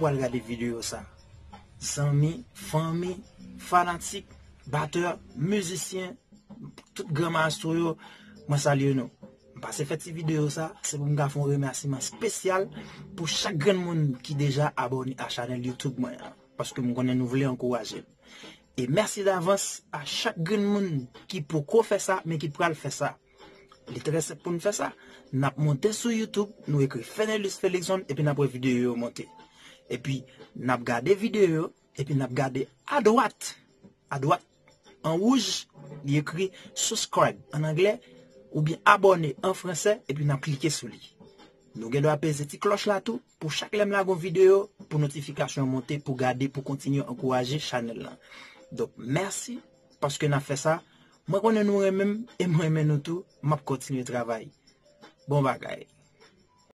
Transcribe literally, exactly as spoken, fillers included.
al gade videyo sa. Zanmi, fanmi, fanatik, batè, mizisyen, tout gran maestro yo, mwen salye nou. M pase fè ti videyo sa, se pou m ka fè yon remèsiman espesyal pou chak grenn moun ki deja abòne a chanèl YouTube mwen an, paske m konnen nou vle ankouraje m. E mèsi davans a chak grenn moun ki poko fè sa, men ki pral fè sa. Li trè senp pou n fè sa. N ap monte sou YouTube, nou ekri Fenelus Felixson, epi n ap wè videyo yo monte. Epi, n ap gade videyo yo, epi n ap gade adwat, adwat, an wouj, li ekri subscribe an anglè, oubyen abòne an fransè, epi n ap klike sou li. Nou gen dwa peze ti klòch la tou, pou chak lè m lage yon videyo, pou notifikasyon monte, pou gade, pou kontinye ankouraje chanèl lan. Donk, mèsi, paske n ap fè sa. Mwen konnen nou renmen m, e mwen renmen nou tou, m ap kontinye travay. Bon bagay.